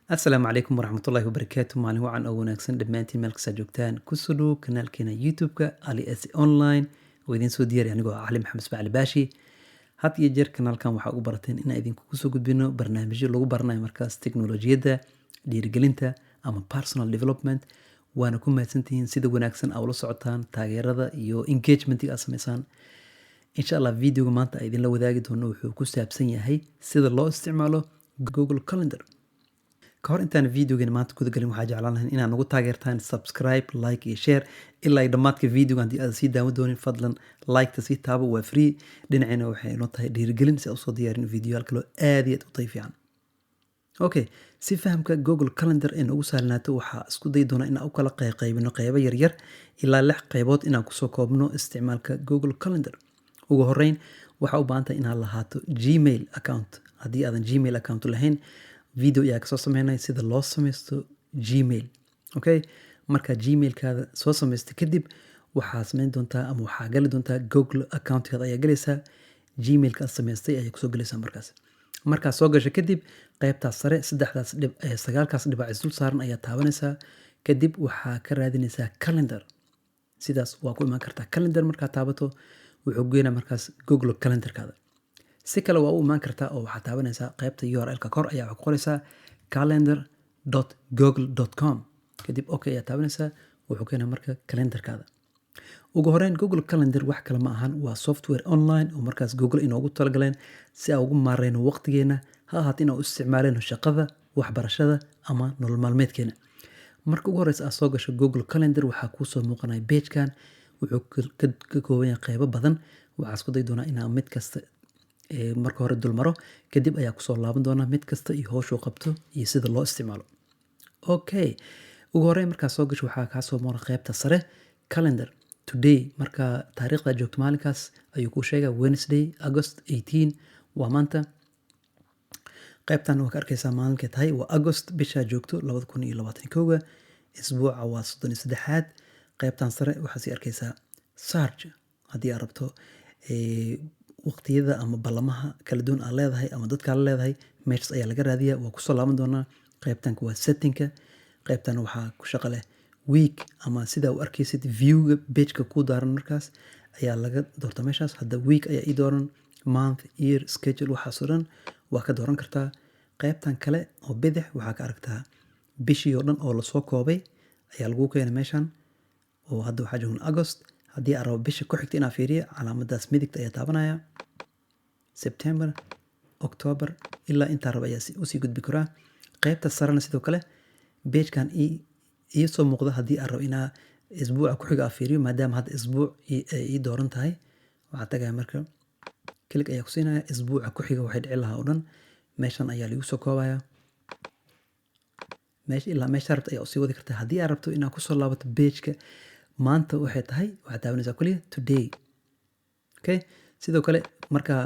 Asalaamu calaykum waraxmatullaahi wabarakaatu. Maalin wacan oo wanaagsan dhammaantiin meel kastaa joogtaan. Kusoo dhowo kanaalkeena YouTube-ka Ali S Online oo idiin soo diyaariy anigoo ah Cali Maxamed Ismaaciil Baashi. Had iyo jeer kanaalkan waxaa ugu barateen inaan idinkugu soo gudbino barnaamijyo lagu baranayo markaas teknolojiyadda, dhiirigelinta ama personal development. Waana ku mahadsantihiin sida wanaagsan aa ula socotaan, taageerada iyo engagementiga aad sameysaan. Insha Allah videoga maanta aan idinla wadaagi doono wuxuu ku saabsan yahay sida loo isticmaalo Google Calendar. Ka hor intaan videogan maanta guda galin, waxaa jeclaan lahayn inaad nagu taageertaan subscribe, like iyo share ilaa ay dhammaadka videoga. Haddii aad sii daawan doonin, fadlan like-ta sii taabo, waa free. Dhinacina waxay inoo tahay dhiirigelin si aad usoo diyaarin videoyaal kaloo aad iyo aad u tayo fiican. Okay, si fahamka Google Calendar ay noogu sahlanaato, waxaa isku dayi doonaa inaan u kala qayqaybino qeybo yaryar, ilaa lix qaybood inaan kusoo koobno isticmaalka Google Calendar. Ugu horeyn, waxaa u baahan tahay inaad lahaato Gmail account. Haddii aadan Gmail account lahayn, video ayaa kasoo sameynay sida loo sameysto Gmail. Okay, markaa Gmailkaada soo samaysto kadib, waxaa sameyn doontaa ama waxaa gali doontaa Google accountkaada ayaa galaysaa. Gmailka aad samaystay ayaa kusoo galaysaa. Markaas markaa soo gasho kadib, qaybtaas sare saddexdaas dhib sagaalkaas dhibac isdul saaran ayaa taabanaysaa. Kadib waxaa ka raadinaysaa calendar. Sidaas waa ku imaan kartaa. Calendar markaa taabato, wuxuu geynaa markaas Google Calendarkaada. Si kale waa u imaan kartaa oo waxaa taabanaysaa qaybta URL-ka kor ayaa waxaa ku qoraysaa calendar.google.com. Kadib okay ayaa taabanaysaa, wuxuu keenaa marka calendarkaada. Ugu horeyn, Google Calendar wax kale ma ahan, waa software online oo markaas Google inoogu talagaleen si aan ugu maareyno waqtigeena, ha ahaato inaan u isticmaaleyno shaqada, waxbarashada ama nolol maalmeedkeena. Marka ugu horeysa aad soo gasho Google Calendar, waxaa kuusoo muuqanaya pagekan. Wuxuu ka kooban yahay qeybo badan. Waxaa isku day doonaa inaan mid kasta marka hore dulmaro, kadib ayaa kusoo laaban doonaa mid kasta iyo howshuu qabto iyo sida loo isticmaalo. Okay, ugu horreyn markaa soo gasho, waxaa kaa soo mara qeybta sare calendar today. Marka taariikhda joogto maalinkaas ayuu kuu sheegaa, Wednesday, August 18 waa maanta. Qaybtan waa ka arkaysaa maalinkay tahay, waa August bishaa joogto 2021-ga, isbuuca waa 33aad. Qaybtan sare waxaa sii arkaysaa search. Haddii aad rabto waqtiyada ama ballamaha kala duwan aad leedahay ama dadkaa la leedahay, meeshas ayaa laga raadiyaa, waa kusoo laaban doonaa. Qaybtanka waa settingka. Qaybtan waxaa ku shaqo leh week ama sidaa u arkaysid viewga pageka ku daaran, markaas ayaa laga doortaa meeshaas. Hadda week ayaa ii dooran, month, year, schedule, waxaasoo dhan waa ka dooran kartaa. Qaybtan kale oo bidix waxaa ka aragtaa bishii oo dhan oo lasoo koobay ayaa lagu keenay meeshan, oo hadda waxaa joogna August. Haddii aan rabo bisha ku xigta inaan fiiriyo, calaamadaas midigta ayaa taabanaya. September, October, ilaa intaa rabo ayaa usii gudbi karaa. Qaybta sarena sidoo kale pagekan ii soo muuqda, haddii aan rabo inaa isbuuca ku xiga aan fiiriyo, maadaama hadda isbuuc ii dooran tahay, waxaa tagaya marka click ayaa ku siinaya. Isbuuca ku xiga waxay dhici lahaa oo dhan meeshan ayaa lagu soo koobaya. Meesha ilaa meesha rabto ayaa usii wadi kartaa. Haddii aad rabto inaad kusoo laabato pageka maanta waxay tahay, waxaad taabanaysaa kaliya today. Okay, sidoo kale markaa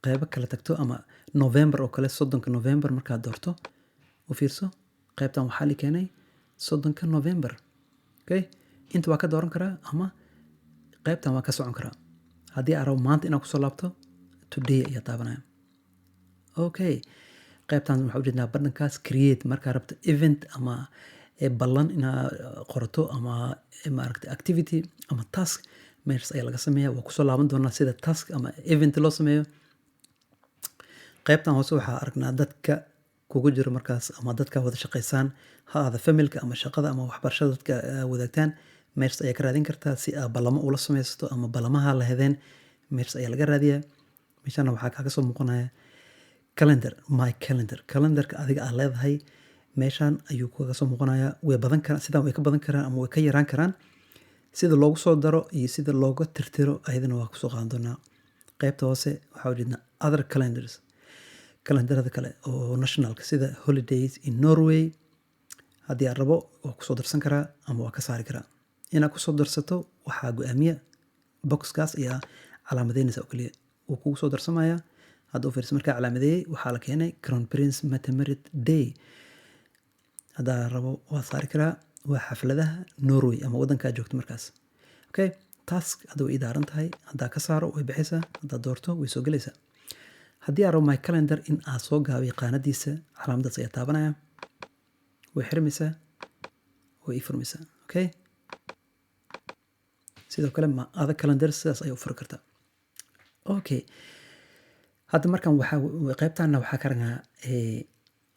qeybo kale tagto ama November oo kale, 30-ka November markaad doorto, u fiirso, qaybtan waxaa li keenay 30-ka November. Okay, inta waa ka dooran karaa ama qaybtan waa ka socon karaa. Haddii aan rabo maanta inaan kusoo laabto, today ayaa taabanaya. Okay, qaybtan waxaa ujeednaa badhankaas create. Markaa rabto event ama ballan inaad qorato ama maaragtay activity ama task, meeshas ayaa laga sameeyaa. Waa kusoo laaban doonaa sida task ama event loo sameeyo. Qaybtan hoose waxaa aragnaa dadka kugu jiro markaas ama dadka wada shaqeysaan, ha ahaado familka ama shaqada ama waxbarashada, dadka wadaagtaan meeshas ayaa ka raadin kartaa si aad ballamo ula sameysato ama ballamaha la hedeen meeshas ayaa laga raadiyaa. Meeshana waxaa kaaga soo muuqanaya calendar, my calendar, calendarka adiga aad leedahay meeshan ayuu kaga soo muuqanayaa. Way badan karaan, sidaan way ka badan karaan ama way ka yaraan karaan. Sida loogu soo daro iyo sida looga tirtiro ayadana waa kusoo qaadan doonaa. Qaybta hoose waxaa ujeednaa other calendars, kalendarada kale oo nationalka, sida holidays in Norway. Haddii aan rabo waa kusoo darsan karaa ama waa ka saari karaa. Inaad kusoo darsato waxaa go-aamiya boxkaas ayaa calaamadeynaysa oo keliya, wuu kugu soo darsamaya. Hadda u fiirsa, markaa calaamadeeyey waxaa la keenay Crown Prince Mette-Marit Day. Haddaa rabo waa saari karaa, waa xafladaha Norway ama waddankaa joogto markaas. Okay, task hadda way ii daaran tahay. Haddaa ka saaro way bixaysaa, haddaad doorto way soo gelaysaa. Haddii aan rabo my calendar in aad soo gaabiyo qaanadiisa, calaamadaas ayaa taabanaya. Way xirmaysaa, way ii furmaysaa. Okay, sidoo kale ma ada calendar sidaas ayay u furi kartaa. Okay, hadda markan waxaa qaybtaana waxaa ka aragnaa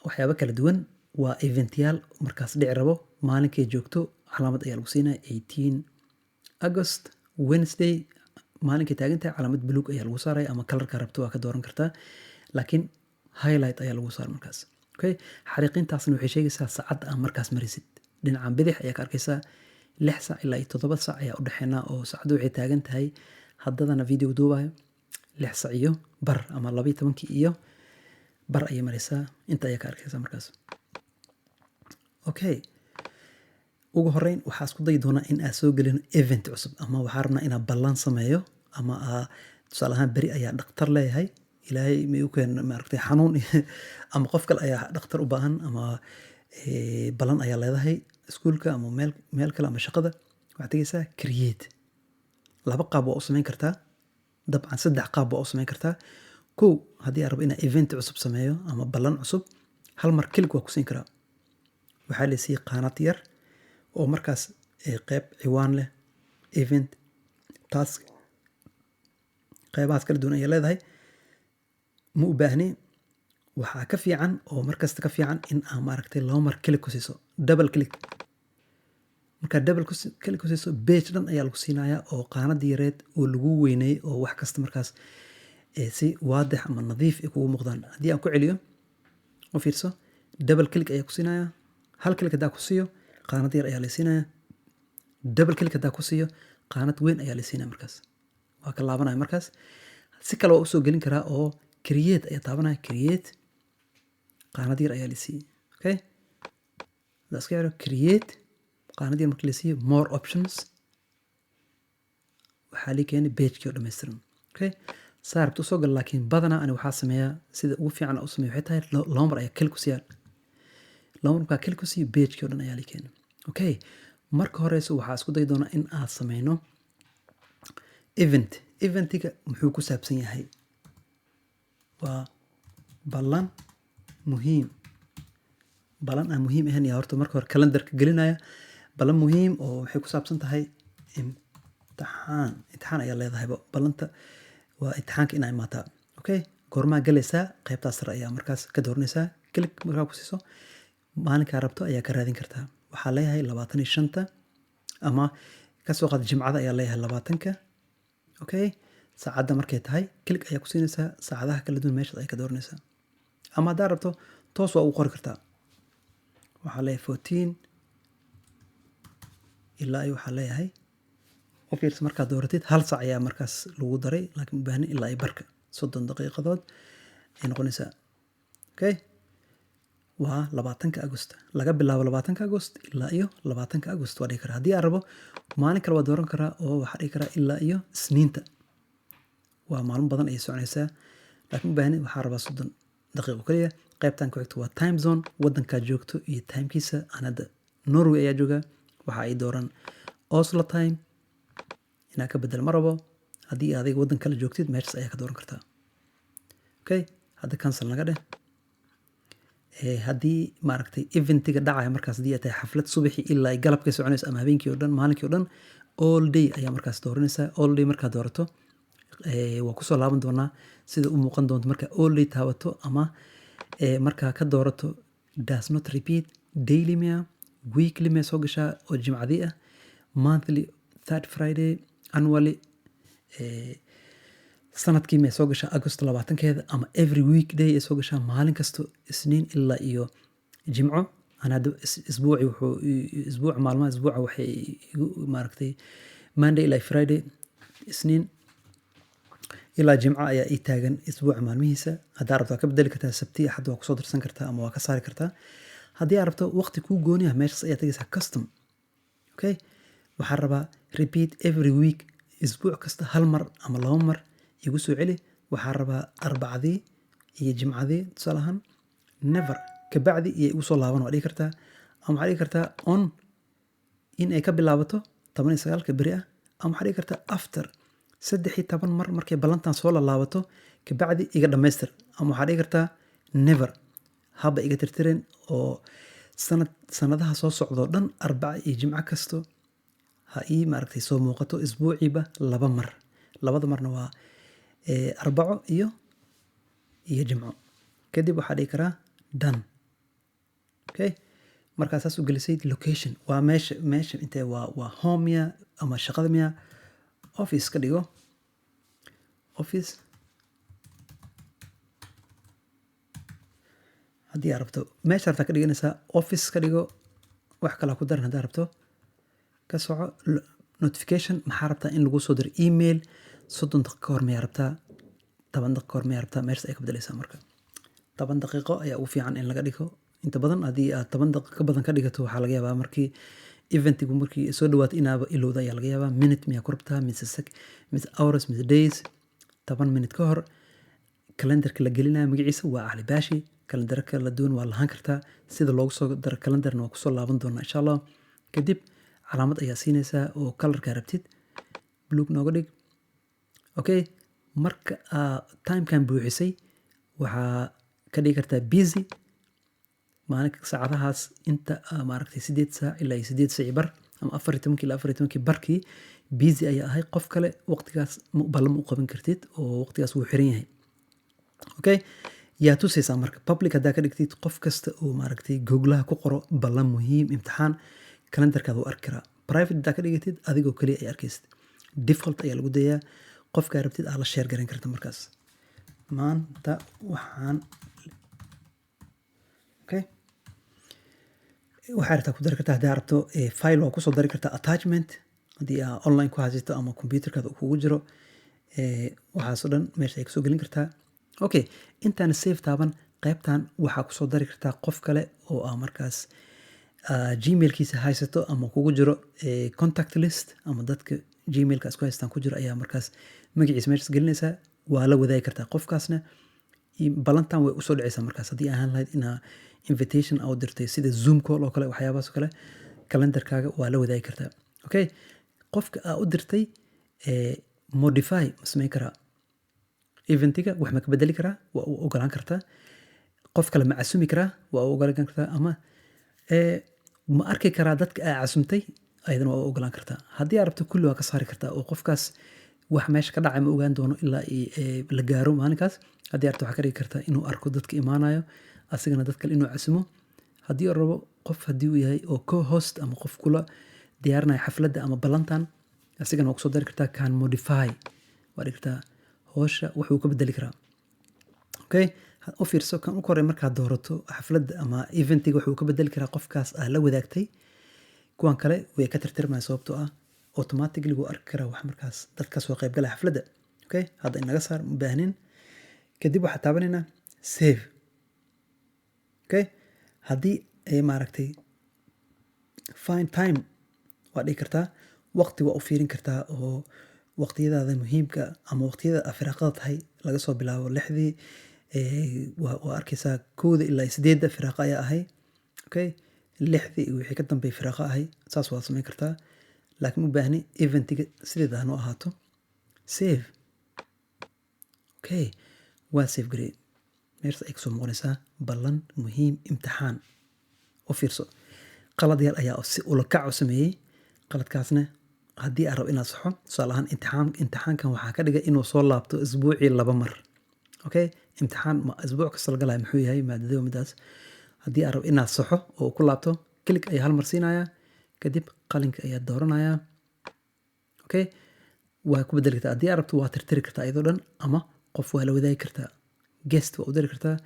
waxyaabo kala duwan. Waa eventyaal markaas dhici rabo. Maalinkay joogto calaamad ayaa lagu siinaya. 18 August, Wednesday, maalinkay taagan tahay calaamad buluug ayaa lagu saaraya, ama colorka rabto waa ka dooran kartaa, laakiin highlight ayaa lagu saara markaas. Okay, xariiqintaasna waxay sheegaysaa saacadda aan markaas marisid. Dhinacan bidix ayaa ka arkaysaa, 6 sac ilaa iyo 7 sac ayaa u dhexeynaa, oo saacaddu waxay taagan tahay haddadana video duubayo 6 sac iyo bar ama 12-kii iyo bar ayay maraysaa. Inta ayaa ka arkaysaa markaas. Okay, ugu horeyn waxaa isku dayi doonaa in aan soo gelino event cusub, ama waxaa rabnaa inaan ballan sameeyo, ama tusaale ahaan beri ayaa dhakhtar leeyahay. Ilaahay ma igu keen maaragtay xanuun, ama qof kale ayaa dhakhtar u baahan, ama ballan ayaa leedahay iskuulka ama meel kale ama shaqada. Waxaad tegeysaa create. Laba qaab waa u samayn kartaa, dabcan saddex qaab waa u samayn kartaa. Kow, haddii aan rabo inaan event cusub sameeyo ama ballan cusub, hal mar click waa ku siin karaa. Waxaa la siiyey qaanad yar oo markaas qeyb ciwaan leh, event, task, qeybahaas kala duwan ayay leedahay. Ma u baahni. Waxaa ka fiican oo markasta ka fiican in aa maaragtay laba mar click ku siiso, double click. Markaa double click ku siiso, page dhan ayaa lagu siinayaa oo qaanadii yareed oo lagu weyneeyey, oo wax kasta markaas si waadix ama nadiif ay kugu muuqdaan. Haddii aan ku celiyo, u fiirso, double click ayaa ku siinaya. Hal click haddaa ku siiyo, qaanad yar ayaa la siinaya. Double click haddaa ku siiyo, qaanad weyn ayaa la siinaya. Markaas waa ka laabanaya. Markaas si kale waa usoo gelin karaa oo create ayaa taabanaya. Create, qaanad yar ayaa la siiyey. Okay, haddaa iska yaro create, qaanad yar markii la siiyo, more options, waxaa lii keenay pagekii oo dhammaystiran. Okay, saa rabta usoo gal, laakiin badanaa ani waxaa sameeyaa, sida ugu fiican aan u sameeyo waxay tahay laba mar ayaa click ku siiyaa. Laba mar markaa click ku siiyo, pagekii oo dhan ayaa lii keenay. Okay, marka horeyso waxaa isku dayi doonaa in aad sameyno event. Eventiga muxuu ku saabsan yahay? Waa ballan muhiim. Ballan aan muhiim ahayn yaa horta marka hore calendarka gelinaya? Ballan muhiim oo waxay ku saabsan tahay imtixaan. Imtixaan ayaa leedahayba, ballanta waa imtixaanka inaa imaataa. Okay, goormaa galaysaa? Qaybtaas sare ayaa markaas ka dooranaysaa. Click markaa ku siiso, maalinkaa rabto ayaa ka raadin kartaa. Waxaa leeyahay 25-ta, ama kasoo qaad Jimcada ayaa leeyahay 20-ka. Okay, saacadda markay tahay click ayaa ku siinaysaa. Saacadaha kala duwan meeshaas ayaa ka dooranaysaa, ama haddaa rabto toos waa ugu qori kartaa. Waxaa leeyahay 14 ilaa iyo waxaa leeyahay, u fiirsa, markaad dooratid hal sac ayaa markaas lagu daray, laakiin u baahnin ilaa iyo barka, 30 daqiiqadood ay noqonaysaa. Okay, waa 20-ka Agost, laga bilaabo 20-ka Agost ilaa iyo 20-ka Agost waa dhihi karaa. Haddii aan rabo maalin kale waa dooran karaa, oo waxaa dhihi karaa ilaa iyo Isniinta. Waa maalmo badan ayay soconaysaa, laakiin u baahni, waxaa rabaa 30 daqiiqo kaliya. Qaybtan ku xigta waa time zone, wadankaad joogto iyo timekiisa. Aan hadda Norway ayaa joogaa. Waxa ay dooran Oslo time, inaa ka bedel ma rabo. Haddii adiga waddan kale joogtid, meeshaas ayaa ka dooran kartaa. Okay, hadda cancel naga dheh. Haddii maaragtay eventiga dhacaya markaas haddii ay tahay xaflad subaxii ilaa ay galabkay soconayso ama habeenkii oo dhan, maalinkii oo dhan, all day ayaa markaas dooranaysaa. All day markaad doorato, waa kusoo laaban doonaa sida u muuqan doonto marka all day taabato, ama markaa ka doorato does not repeat, daily miya, weekly miya soo gashaa oo Jimcadii ah, monthly, third Friday, annually, sanadkii may soo gashaa Agost 20-keeda, ama every weekday ay soo gashaa, maalin kasto Isniin ilaa iyo Jimco. Ana hadda isbuuci wuxuu isbuuc, maalmaha isbuuca waxay igu maaragtay Monday ilaa Friday, Isniin ilaa Jimco ayaa ii taagan isbuuca maalmihiisa. Haddaa rabto waa ka bedeli kartaa, Sabti, Axad waa kusoo darsan kartaa ama waa ka saari kartaa. Haddii aad rabto waqti kuu gooni ah, meeshaas ayaa tegaysaa, custom. Okay, waxaan rabaa repeat every week, isbuuc kasta hal mar ama laba mar igu soo celi. Waxaan rabaa Arbacadii iyo Jimcadii tusaale ahaan. Never, kabacdi iyo igu soo laaban waa dhihi kartaa, ama waxaa dhihi kartaa on, in ay ka bilaabato 19-ka beri ah, ama waxaa dhihi kartaa after 13 mar markay ballantan soo lalaabato kabacdi iga dhammaystir, ama waxaa dhihi kartaa never, haba iga tirtirin oo Sanad sanadaha soo socdoo dhan, Arbaca iyo Jimco kasto ha ii maaragtay soo muuqato, isbuuciiba laba mar. Labada marna waa Arbaco iyo Jimco. Kadib waxaa dhihi karaa done. Okay, markaa saas u gelisay, location waa meesha intee, waa home miya ama shaqada miya? Office ka dhigo, office. Haddii aad rabto, meesha rabtaa ka dhiganaysaa, office ka dhigo. Wax kalaa ku daran haddaa rabto. Ka soco. Notification maxaa rabtaa in lagu soo diro? Email 30 daqiiqo ka hor miyaa rabtaa? 10 daqiiqo ka hor miyaa rabtaa? Meeshas ay ka bedelaysaa. Marka 10 daqiiqo ayaa ugu fiican in laga dhigo inta badan. Haddii aad 10 daqiiqo ka badan ka dhigato, waxaa laga yaabaa markii eventigu markii soo dhawaato inaaba ilowda ayaa laga yaabaa. Minute miyaa ku rabtaa, mise sec, mise hours, mise days? 10 minute ka hor. Calendarka la gelinayo magaciisa waa Cali Baashi. Calendaro kala duwan waa lahaan kartaa. Sida loogu soo daro calendarna waa kusoo laaban doonaa, insha Allah. Kadib calaamad ayaa siinaysaa oo colorkaa rabtid, blue nooga dhig. Okay, marka timekan buuxisay, waxaa ka dhigi kartaa busy maalin saacadahaas inta maaragtay 8 saac ilaa iyo 8 saac bar ama 14-kii ilaa 14-kii barkii busy ayaa ahay. Qof kale waqtigaas ballan u qaban kartid oo waqtigaas wuu xiran yahay. Okay, yaa tusaysaa marka? Public haddaa ka dhigtid, qof kasta oo maaragtay Googlaha ku qoro "ballan muhiim imtixaan", calendarkaada wuu arki karaa. Private haddaa ka dhigatid, adigoo keliya ay arkaysid. Default ayaa lagu dayaa, qofkaa rabtid aa la share garan karta. Markaas maanta waxaan, okay, waxaa rabtaa ku dari kartaa. Haddaa rabto file waa kusoo dari kartaa, attachment, haddii aa online ku haysato ama computerkaada uu kugu jiro. Waxaasoo dhan meesha ay kusoo gelin kartaa. Okay, intaan save taaban, qaybtan waxaa kusoo dari kartaa qof kale oo aa markaas Gmailkiisa haysato ama kugu jiro contact list ama dadka Gmailka isku haystaan ku jiro ayaa markaas magaciisa meeshaas gelinaysaa. Waa la wadaagi kartaa qofkaasna, ballantan way usoo dhacaysaa. Markaas haddii ahaan lahayd inaa invitation aa u dirtay, sida Zoom call oo kale, waxyaabahaas oo kale, calendarkaaga waa la wadaagi kartaa. Okay, qofka aa u dirtay modify ma samayn karaa eventiga? Wax ma ka bedeli karaa? Waa u ogolaan kartaa. Qof kale ma casumi karaa? Waa u ogolaan kartaa. Ama ma arki karaa dadka aa casumtay? Ayadana waa u ogolaan kartaa. Haddii aad rabto, kulli waa ka saari kartaa oo qofkaas wax meesha ka dhacay ma ogaan doono ilaa la gaaro maalinkaas. Haddii aad rabto, waxaa ka dhigi kartaa inuu arko dadka imaanayo, asigana dad kale inuu casumo haddii uu rabo. Qof haddii uu yahay oo co-host ama qof kula diyaarinaya xafladda ama ballantan, asigana waa kusoo dari kartaa. Can modify waa dhigi kartaa, howsha wuxuu ka bedeli karaa. Okay, u fiirso kan u koray. Markaad doorato xafladda ama eventiga, wuxuu ka bedeli karaa qofkaas aa la wadaagtay. Kuwan kale way ka tirtirmaya, sababtoo ah automatically wuu arki karaa wax markaas dadka soo qaybgalaya xafladda. Okay, hadda inaga saar, ma baahnin. Kadib waxaa taabanaynaa save. Okay, haddii ay maaragtay find time waa dhigi kartaa, waqti waa u fiirin kartaa oo waqtiyadaada muhiimka ama waqtiyada aad firaaqada tahay, laga soo bilaabo 6-dii waa arkaysaa, 1-da ilaa 8-da firaaqa ayaa ahay. Okay, 6-dii iyo wixii ka dambeeya firaaqa ahay, saas waa samayn kartaa, laakiin u baahni. Eventiga sideeda hanoo ahaato. Save. Okay, waa save garey. Meeshaas ay kasoo muuqanaysaa ballan muhiim imtixaan. U fiirso, qalad yar ayaa si ula kac u sameeyey. Qaladkaasna haddii aan rabo inaad saxo, tusaale ahaan imtixaankan waxaa ka dhigay inuu soo laabto isbuucii laba mar. Okay, imtixaan ma isbuuc kasta la galaya? Muxuu yahay maadada midaas? Haddii aan rabo inaad saxo oo ku laabto, click ayaa hal mar siinayaa, kadib qalinka ayaa dooranayaa. Okay, waa ku bedeli kartaa. Haddii aad rabto, waa tirtiri kartaa iyadoo dhan ama qof waa la wadaagi kartaa, guest waa u diri kartaa.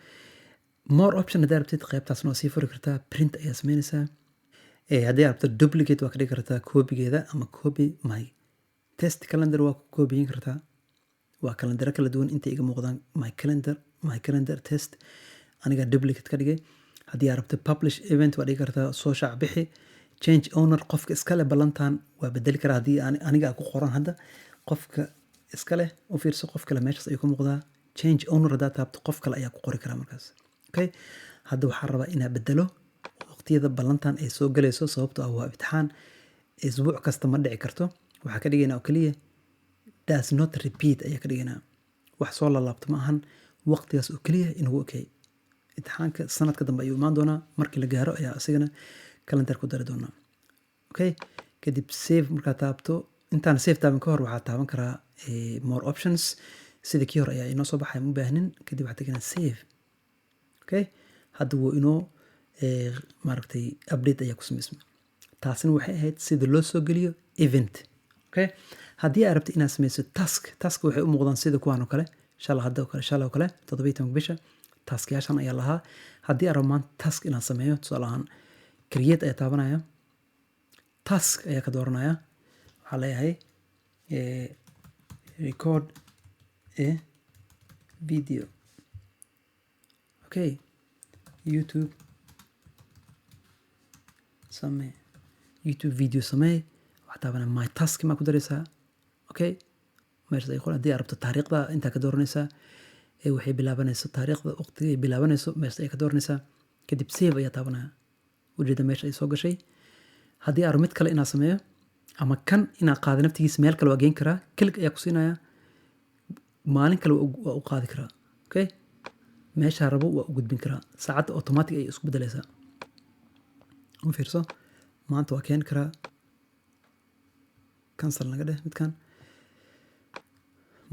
More option haddii rabtid, qaybtaasna waa sii furi kartaa. Print ayaa sameynaysaa. Haddii aad rabto, duplicate waa ka dhigi kartaa koobigeeda ama copy my test calendar waa ku koobiyin kartaa. Waa calendaro kala duwan intay iga muuqdaan: my calendar, my calendar test. Aniga duplicate ka dhigay. Haddii aad rabto, publish event waa dhigi kartaa, soo shaac bixi. Change owner, qofka iskale ballantan waa bedeli karaa. Haddii aniga ku qoran hadda qofka iskale, u fiirso, qof kale meeshaas ayuu ka muuqdaa. Change owner haddaad taabto, qof kale ayaa ku qori karaa markaas. Okay, hadda waxaan rabaa inaa bedelo waqtiyada ballantan ay soo galayso, sababtoo ah waa imtixaan, isbuuc kasta ma dhici karto. Waxaa ka dhigaynaa oo keliya does not repeat ayaa ka dhigaynaa. Wax soo laalaabto ma ahan, waqtigaas oo keliya inagu okay. Imtixaanka sanadka dambe ayuu imaan doonaa. Markii la gaaro ayaa asigana calendar ku dari doonaa. Okay, kadib save markaad taabto, intaan save taaban ka hor waxaad taaban karaa more options. Sida kii hore ayaa inoo soo baxay, ma u baahnin. Kadib waxaad teganaa save. Okay, hadda wuu inoo maaragtay update ayaa ku samaysmay. Taasina waxay ahayd sida loo soo geliyo event. Okay, haddii aad rabto inaad sameyso task, task waxay u muuqdaan sida kuwaan oo kale, shala hadda oo kale, shala oo kale, 17-ka bisha taskyaashan ayaa lahaa. Haddii aan rabo maanta task inaan sameeyo, tusaale ahaan create ayaa taabanaya, task ayaa ka dooranaya. Waxaa leeyahay record a video. Okay, YouTube samee, YouTube video samee. Waxaa taabanaya my task maa ku dareysaa. Okay, meeshaas ay qoran. Haddii aad rabto taariikhda intaa ka dooranaysaa ee waxay bilaabanayso, taariikhda waqtiga ay bilaabanayso meeshaas ay ka dooranaysaa. Kadib save ayaa taabanaya. Ujeeda meesha ay soo gashay. Haddii aan rabo mid kale inaan sameeyo ama kan inaan qaado naftigiisa, meel kale waa geen karaa. Click ayaa ku siinaya, maalin kale waa u qaadi karaa. Okay, meeshaa rabo waa u gudbin karaa. Saacadda automatic ayay isku bedelaysaa. U fiirso, maanta waa keeni karaa. Cancel naga dheh midkan.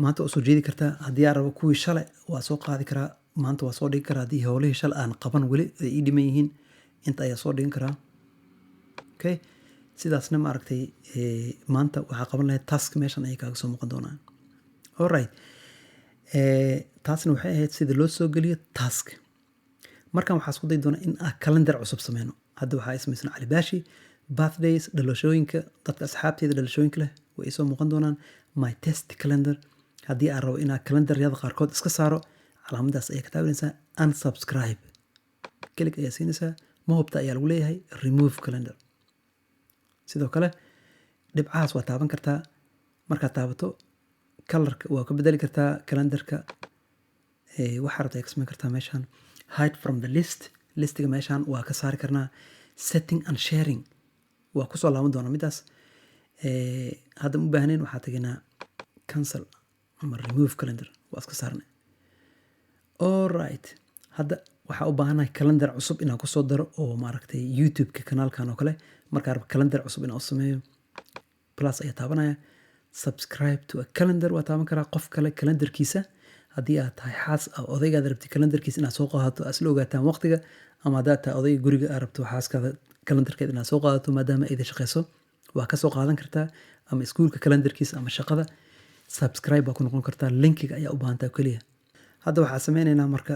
Maanta waa soo jeedi kartaa. Haddii aan rabo kuwii shalay waa soo qaadi karaa, maanta waa soo dhigi karaa. Haddii howlihii shalay aan qaban weli ay ii dhiman yihiin, inta ayaa soo dhigan karaa. Okay, sidaasna maaragtay maanta waxaa qaban lahayd task meeshan ayay kaaga soo muuqan doonaan. Alright, taasna waxay ahayd sida loo soo geliyo task. Markan waxaa isku day doonaa in aan calendar cusub sameyno. Hadda waxaa samaysan Cali Baashi birthdays, dhalashooyinka dadka asxaabteyda dhalashooyinka leh way isoo muuqan doonaan. My test calendar, haddii aan rabo inaan calendaryada qaarkood iska saaro, calaamadaas ayaa ka taabanaysaa, unsubscribe click ayaa siinaysaa. Ma hubta ayaa lagu leeyahay, remove calendar. Sidoo kale dhibcahaas waa taaban kartaa. Markaad taabato colorka waa ka bedeli kartaa calendarka. Waxaa rabta ay ka samayn kartaa meeshan. Hide from the list, listiga meeshan waa ka saari karnaa. Setting and sharing waa kusoo laaban doonaa midaas. Hadda ma u baahnayn. Waxaa tegaynaa cancel ama remove calendar, waa iska saarnay. Alright, hadda waxaa u baahanahay calendar cusub inaan kusoo daro oo maaragtay YouTube-ka kanaalkan oo kale. Markaa rabo calendar cusub inaan u sameeyo, plus ayaa taabanaya. Subscribe to a calendar waa taaban karaa, qof kale calendarkiisa. Haddii aad tahay xaas odaygaad rabtid calendarkiisa inaad soo qaadato, aad isla ogaataan waqtiga, ama haddaad tahay odayga guriga aad rabto xaaskaada calendarkeed inaad soo qaadato maadaama ayda shaqeyso, waa ka soo qaadan kartaa, ama iskuulka calendarkiisa ama shaqada subscribe baa ku noqon kartaa. Linkiga ayaa u baahantaa keliya. Hadda waxaa sameyneynaa marka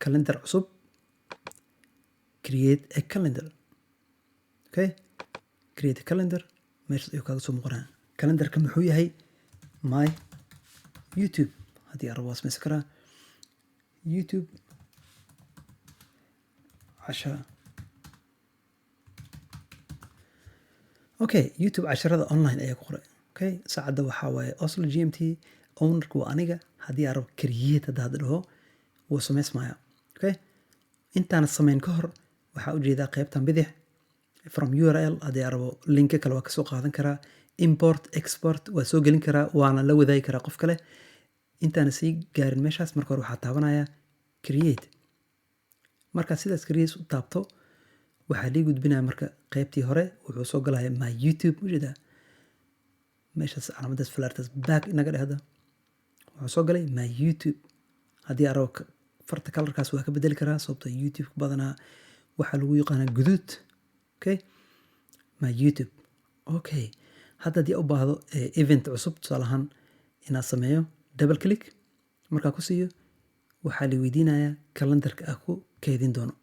calendar cusub, create a calendar. Okay, create a calendar, meeshaas ayuu kaaga soo muuqanaya. Calendarka muxuu yahay? My YouTube haddii aan rabo waa sameysan karaa, YouTube cashara. Okay, YouTube casharada online ayaa ku qoray. Okay, saacadda waxaa waaye Oslo GMT. Ownerka waa aniga. Haddii aan rabo create hadda dhaho, wuu samaysmaya. Okay, intaana samayn ka hor waxaa ujeedaa qaybtan bidix, from URL. Haddii aan rabo linka kale waa kasoo qaadan karaa. Import, export waa soo gelin karaa, waana la wadaagi karaa qof kale. Intaana sii gaarin meeshaas, marka hore waxaa taabanaya create. Markaad sidaas create u taabto, waxaa lii gudbinaya marka qaybtii hore. Wuxuu soo galaya my YouTube. Ujeedaa meeshaas calaamadaas falaartaas. Back inaga dheh. Hadda wuxuu soo galay my YouTube. Haddii aan rabo farta colorkaas waa ka bedeli karaa, sababtoo YouTube badanaa waxaa lagu yaqaanaa guduud. Okay, my YouTube. Okay, hadda haddii u baahdo event cusub, tusaale ahaan inaad sameeyo, double click markaa ku siiyo, waxaa la weydiinayaa calendarka ah ku keydin doono.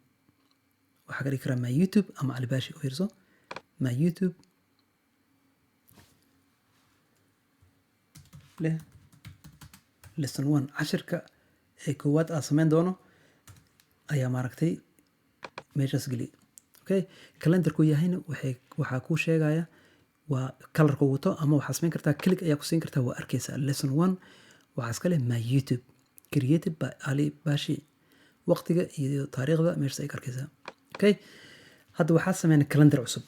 Waxaa ka dhigi karaa my YouTube ama Calibashi. U fiirso, my YouTube leh lesson one, cashirka ee koowaad aad sameyn doono ayaa maaragtay meeshaas geliyay. Okay, calendarku yahayna waxay waxaa kuu sheegaya waa colorka wato, ama waxaa samayn kartaa click ayaa ku siin kartaa, waa arkaysaa lesson one. Waxaa iska leh my YouTube, created by Ali Bashi. Waqtiga iyo taariikhda meeshaas ay ka arkaysaa. Okay, hadda waxaa sameynay calendar cusub.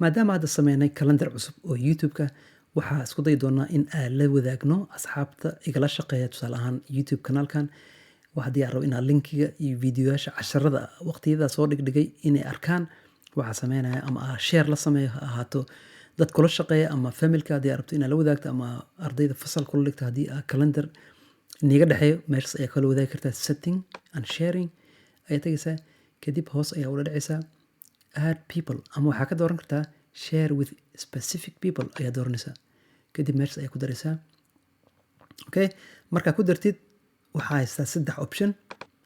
Maadaama hadda sameynay calendar cusub oo YouTube-ka, waxaa isku dayi doonaa in aan la wadaagno asxaabta igala shaqeeya, tusaale ahaan YouTube kanaalkan. Waa haddii aad rabo inaad linkiga iyo videoyaasha casharada waqtiyada soo dhigdhigay inay arkaan waxaa sameynaya, ama aa share la sameeyo, ha ahaato dad kula shaqeeya ama familka haddii aad rabto inaad la wadaagto, ama ardayda fasal kula dhigto, haddii aa calendar niiga dhexeeyo, meeshaas ayaa kala wadaagi kartaa. Setting and sharing ayaa tegaysaa, kadib hoos ayaa ula dhacaysaa, add people, ama waxaa ka dooran kartaa share with specific people ayaa dooranaysaa, kadib meeshaas ayaa ku daraysaa. Okay, markaa ku dartid, waxaa haystaa saddex option.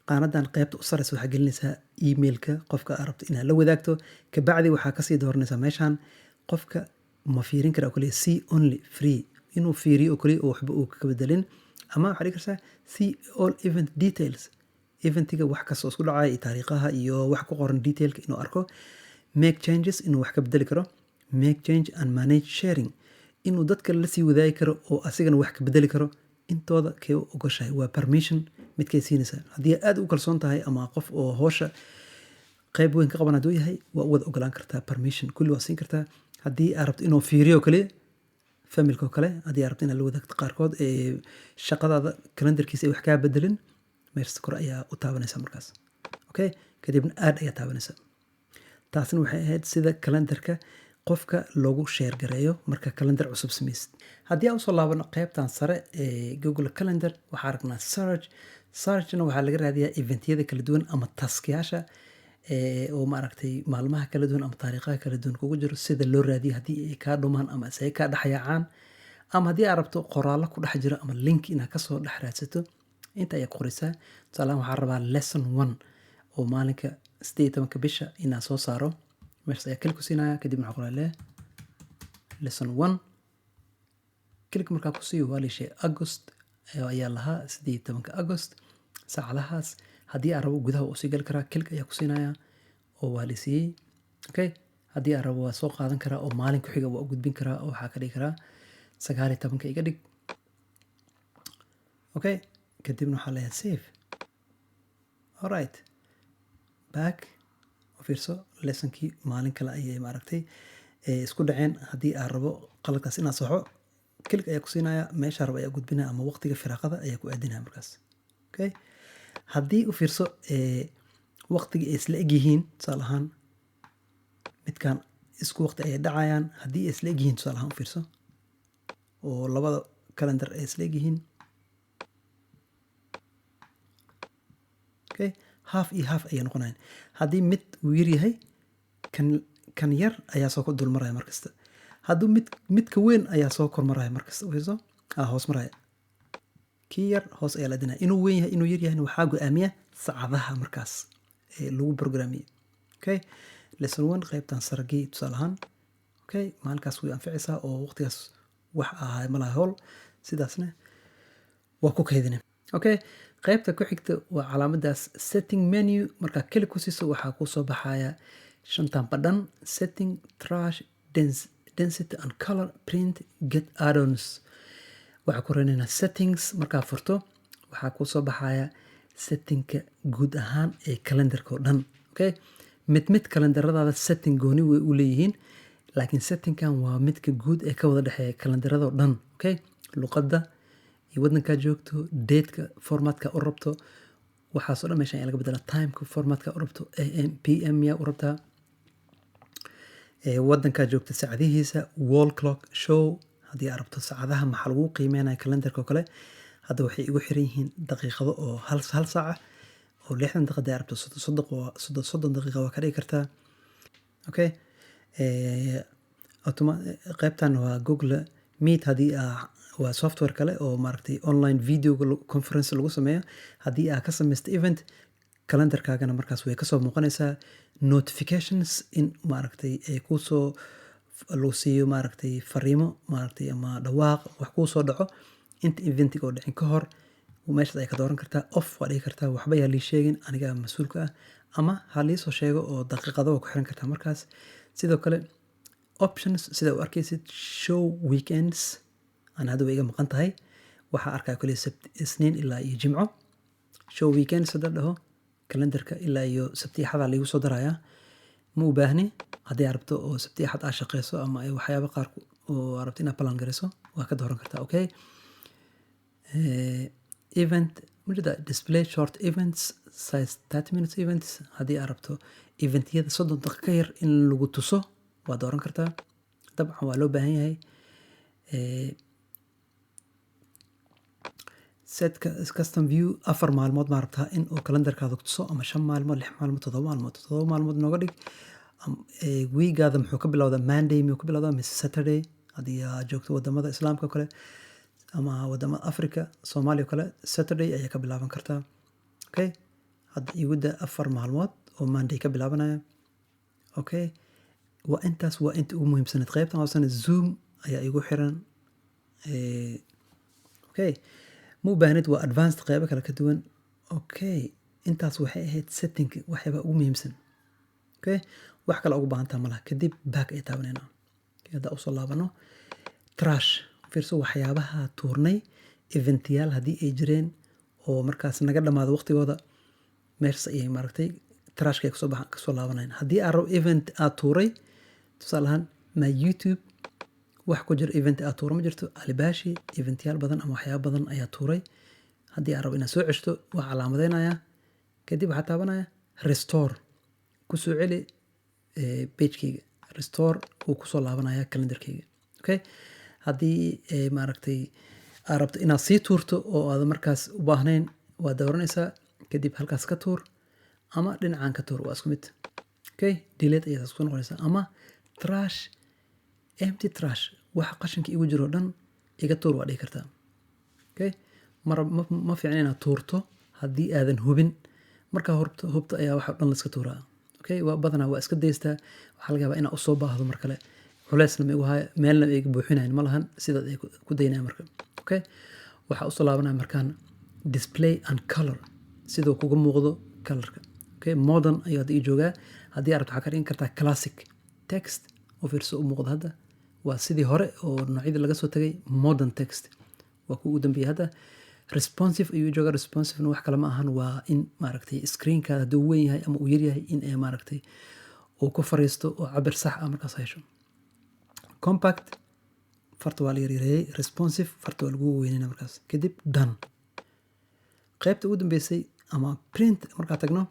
Qaanadan qaybta u sareysa waxaa gelinaysaa emailka qofka aad rabto inaad la wadaagto. Kabacdi waxaa kasii dooranaysaa meeshan qofka ma fiirin kara oo kaliya, see only, free inuu fiiriyo oo kaliya oo waxba uu ka bedelin, ama waxaa dhigi kartaa see all event details, eventiga wax kastoo isku dhacaya iyo taariikhaha iyo wax ku qoran detailka inuu arko, make changes inuu wax ka bedeli karo, make change and manage sharing inuu dadka la sii wadaagi karo oo asigana wax ka bedeli karo. Intooda kee u ogoshahay waa permission midkay siinaysaa. Haddii aad u kalsoon tahay ama qof oo howsha qayb weyn ka qaban hadduu yahay, waa u wada ogolaan kartaa, permission kulli waa siin kartaa. Haddii aad rabto inuu fiiriyo kaliya, familka oo kale, haddii aad rabto inaad la wadaagto qaarkood ee shaqadaada calendarkiisa ay wax kaa bedelin, meeshas kore ayaa u taabanaysa markaas. Okay, kadibna add ayaa taabanaysa. Taasna waxay ahayd sida calendarka qofka loogu share gareeyo marka calendar cusub samaysid. Haddii aan usoo laabano qaybtan sare ee Google Calendar, waxaa aragnaa search. Searchna waxaa laga raadiyaa eventyada kala duwan ama taskyaasha oo maaragtay maalmaha kala duwan ama taariikhaha kala duwan kugu jiro, sida loo raadiyo haddii ay kaa dhumaan ama isaga kaa dhexyaacaan, ama haddii aad rabto qoraallo ku dhex jiro ama link inaad kasoo dhex raadsato. Inta ayaa ku qoraysaa. Tusaalahan waxaan rabaa lesson one oo maalinka 18-ka bisha inaan soo saaro. Meeshaas ayaa click ku siinaya, kadib waxaan qoraa lesson one. Click markaa ku siiyo, waa liishay August ayaa lahaa, 18-ka August saacadahaas. Haddii aan rabo, gudaha waa usii gali karaa, click ayaa ku siinaya oo waa la siiyey. Okay, haddii aan rabo, waa soo qaadan karaa oo maalin ku xiga waa u gudbin karaa oo waxaa ka dhigi karaa 19-ka iga dhig. Okay, kadibna waxaa leeyahay save. Alright, back u fiirso, lessonkii maalin kale ayay maaragtay isku dhaceen. Haddii aan rabo qaladkaas inaan saxo, click ayaa ku siinaya, meesha rabo ayaa gudbinaya ama waqtiga firaaqada ayaa ku aadinaya markaas. Okay, haddii u fiirso waqtiga ay isla eg yihiin, tusaale ahaan midkan isku waqti ayay dhacayaan. Haddii ay isla eg yihiin, tusaale ahaan u fiirso, oo labada calendar ay isla eg yihiin, okay, half iyo half ayay noqonayaan. Haddii mid uu yar yahay, kan yar ayaa soo dulmaraya markasta. Hadduu mid midka weyn ayaa soo kormaraya markasta, u fiirso, hoos maraya, kii yar hoos ayaa la adinaya. Inuu weyn yahay, inuu yar yahayna waxaa go-aamiya saacadaha markaas ee lagu programiyey. Okay, lesson one qaybtan saragii tusaale ahaan. Okay, maalinkaas way anficaysaa oo waqtigaas wax ahaa malaha howl, sidaasna waa ku kaydina. Okay, qaybta ku xigta waa calaamadaas setting menu. Markaa click ku siiso, waxaa kuu soo baxaya shantan badhan: setting, trash, density and color, print, get add-ons. Waxaa ku raynayna settings. Markaa furto, waxaa kuu soo baxaya settingka guud ahaan ee calendarka oo dhan. Okay, mid mid calendaradaada setting gooni way u leeyihiin, laakiin settingkan waa midka guud ee ka wada dhexeeya calendarada oo dhan. Okay, luqadda iyo waddankaa joogto, dateka formatka u rabto, waxaasoo dhan meeshan ayaa laga bedelaa. Timeka formatka u rabto, am, pm yaa u rabtaa, waddankaa joogta saacadihiisa, wall clock show haddii aad rabto saacadaha maxaa lagu qiimeynaya calendarka oo kale. Hadda waxay igu xiran yihiin daqiiqado oo hal hal saaca oo 60 daqiiqa. Haddii aad rabto 30 30 daqiiqa waa ka dhigi kartaa. Okay, qaybtan waa Google Meet. Haddii aa waa software kale oo maaragtay online video conference lagu sameeyo, haddii aa ka samaysto event, calendarkaagana markaas way kasoo muuqanaysaa. Notifications in maaragtay ay kusoo lagu siiyo maaragtay fariimo maaragtay ama dhawaaq wax kuu soo dhaco inta eventiga oo dhicin ka hor, meeshaas ay ka dooran kartaa. Off waa dhigi kartaa, waxba yaa lii sheegin, aniga mas-uulka ah, ama ha liisoo sheego oo daqiiqado waa ku xiran kartaa markaas. Sidoo kale options sida u arkaysid, show weekends aan hadda way iga maqan tahay. Waxaa arkaa kaliya Sabt, Isniin ilaa iyo Jimco. Show weekends hadda dhaho, calendarka ilaa iyo Sabti, Axadaa laigu soo darayaa. Ma u baahni. Haddii aad rabto oo Sabti, Axad aad shaqeyso ama ay waxyaabo qaar oo aad rabto inaad plan garayso, waa ka dooran kartaa. Okay, event Mujida display short events size 30 minutes events. Haddii aad rabto eventyada 30 daqiiqo ka yar in lagu tuso, waa dooran kartaa. Dabcan waa loo baahan yahay. Set custom view, 4 maalmood ma rabtaa in uu calendarkaada ku tuso ama 5 maalmood, 6 maalmood, 7 maalmood? 7 maalmood nooga dhig. Weegaada muxuu ka bilowdaa? Monday miyuu ka bilowdaa mise Saturday? Haddii aad joogto wadamada Islaamka oo kale ama wadamada Africa, Soomaaliya oo kale, Saturday ayaa ka bilaaban kartaa. Okay, hadda igu da 4 maalmood oo Monday ka bilaabanaya. Okay, waa intaas, waa inta ugu muhiimsaneed. Qaybtan hoosena Zoom ayaa igu xiran. Okay, ma u baahnid, waa advanced, qeybo kale ka duwan. Okay, intaas waxay ahayd setting, waxyaaba ugu muhiimsan. Okay, wax kale ugu baahantaa malaha. Kadib back ay taabanayna. Hadda usoo laabano trash, fiirso waxyaabaha tuurnay, eventyaal haddii ay jireen oo markaas naga dhamaado waqtigooda, meeshas ayay maaragtay trashka ay kasoo baxa, kasoo laabanayaan. Haddii aad rabo event aad tuuray, tusaale ahaan ma YouTube wax ku jira event aad tuuro ma jirto. Alibashi eventyaal badan ama waxyaaba badan ayaa tuuray. Haddii aad rabo inaad soo ceshto, waa calaamadeynaya, kadib waxaa taabanaya restore, kusoo celi pagekeyga. Restore wuu kusoo laabanaya calendarkeyga. Okay, haddii maaragtay aad rabto inaad sii tuurto oo aad markaas u baahnayn, waad dooranaysaa, kadib halkaas ka tuur ama dhinacan ka tuur, waa isku mid. Okay, delete ayaad isku noqonaysaa ama trash, empty trash, waxa qashinka igu jiro dhan iga tuur waa dhihi kartaa. Okay, ma fiicna inaad tuurto haddii aadan hubin. Markaa hubto, hubto ayaa waxa dhan la iska tuuraa. Okay, waa badanaa waa iska daystaa. Waxaa laga yaabaa inaa usoo baahdo mar kale, culeysna ma igu haya, meelna ma iga buuxinayn ma lahan, sidaad ay ku daynaya marka. Okay, waxaa usoo laabanaya markaan display and color, siduu kuga muuqdo colorka. Okay, modern ayuu hadda ii joogaa. Haddii aad rabto, waxaa ka dhigan kartaa classic text oo fiirso u muuqda. Hadda waa sidii hore oo noocyadii laga soo tagay. Modern text waa kuwa ugu dambeeyay. Hadda responsive ayuu joogaa. Responsivena wax kale ma ahan, waa in maaragtay screenkaada hadduu weyn yahay ama uu yar yahay in ay maaragtay uu ku fariisto oo cabir sax ah markaas hesho. Compact, farta waa la yaryareeyey. Responsive, farta waa lagu weyneyna markaas. Kadib done. Qaybta ugu dambeysay ama print markaa tagno,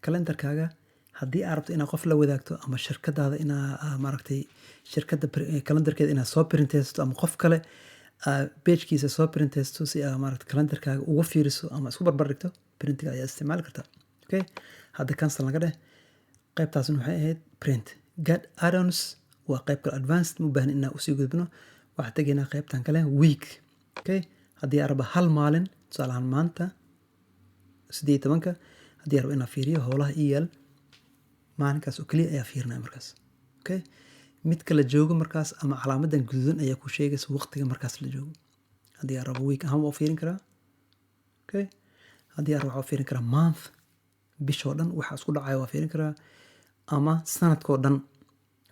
calendarkaaga haddii aad rabto inaad qof la wadaagto ama shirkadaada inaa maaragtay shirkadda calendarkeeda inaad soo printeysto ama qof kale pagekiisa soo printeysto si aa maaragtay calendarkaaga ugu fiiriso ama isku barbar dhigto, printiga ayaa isticmaali kartaa. Okay, hadda cancel naga dheh. Qaybtaasna waxay ahayd print. Get add-ons waa qayb kale advanced, ma u baahnin inaan usii gudbino. Waxaa tegaynaa qaybtan kale, week. Okay, haddii aan rabo hal maalin, tusaale ahaan maanta 18-ka, haddii aan rabo inaan fiiriyo howlaha ii yaal maalinkaas oo keliya, ayaa fiirinaya markaas. Okay, midka la joogo markaas ama calaamadan guduudan ayaa ku sheegaysa waqtiga markaas la joogo. Haddii aan rabo week ahaan, waa u fiirin karaa. Okay, haddii aan rabo, waxaa u fiirin karaa month, bishoo dhan waxa isku dhacaya waa fiirin karaa, ama sanadkoo dhan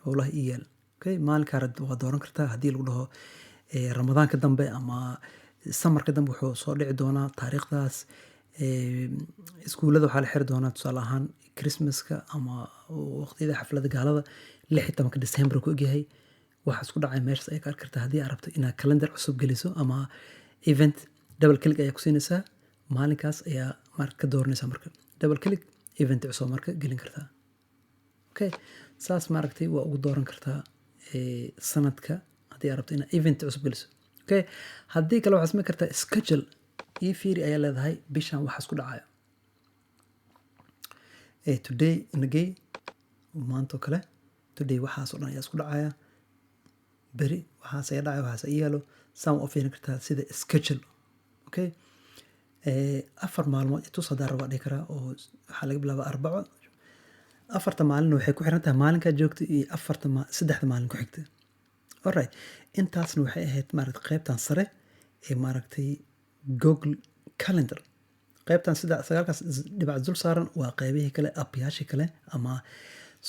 howlaha ii yaal. Okay, maalinkaa waa dooran kartaa. Haddii lagu dhaho Ramadaanka dambe ama samarka dambe wuxuu soo dhici doonaa taariikhdaas, iskuullada waxaa la xiri doonaa, tusaale ahaan Christmaska ama waqtiyada xafladda gaalada, 16-ka December ku egyahay, waxa isku dhacay meeshaas ayaa ka arki kartaa. Haddii aad rabto inaad calendar cusub geliso ama event, double click ayaa ku siinaysaa, maalinkaas ayaa marka ka dooranaysaa. Marka double click, event cusub marka gelin kartaa. Okay, saas maaragtay waa ugu dooran kartaa sanadka haddii aad rabto inaad event cusub geliso. Okay, haddii kale waxaad samayn kartaa schedule, ii fiiri ayaa leedahay bishan waxa isku dhacayo. Today nagey, maanta oo kale, today waxaas oo dhan ayaa isku dhacaya, beri waxaas ayaa dhacaya, waxaas ayaa yaalo. Saan waa u fiirin kartaa sida schedule. Okay, 4 maalmood tus haddaan rabo dhihi karaa, oo waxaa laga bilaabaa Arbaco. Afarta maalin waxay ku xiran tahay maalinkaa joogta iyo afarta saddexda maalin ku xigta. Alright, intaasna waxay ahayd maaragtay qaybtan sare ee maaragtay Google Calendar. Qaybtan sida sagaalkaas dhibac dul saaran waa qaybihii kale, appyaashii kale ama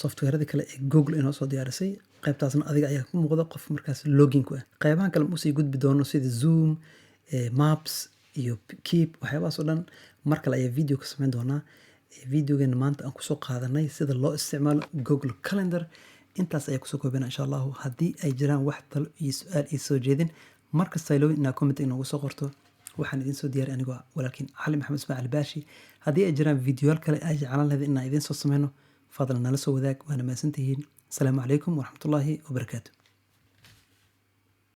softwareadii kale ee Google inoo soo diyaarisay. Qaybtaasna adiga ayaa ku muuqda qof markaas login ku ah. Qaybahan kale ma usii gudbi doono, sida Zoom, Maps iyo Keep, waxyaabahaas oo dhan mar kale ayaa video ka samayn doonaa. Videogeena maanta aan kusoo qaadanay sida loo isticmaalo Google Calendar intaas ayaa kusoo koobina, insha Allahu. Haddii ay jiraan wax talo iyo su-aal iyo soo jeedin, markasta ilowin inaad comment inoogu soo qorto. Waxaan idiin soo diyaariy anigoo walaalkiin Cali Maxamed Ismaaciil Baashi. Haddii ay jiraan videoyaal kale ay jeclaan lahayd inaan idiin soo sameyno, fadlan nala soo wadaag. Waana mahadsantihiin. Asalaamu calaykum waraxmatullaahi wabarakaatu.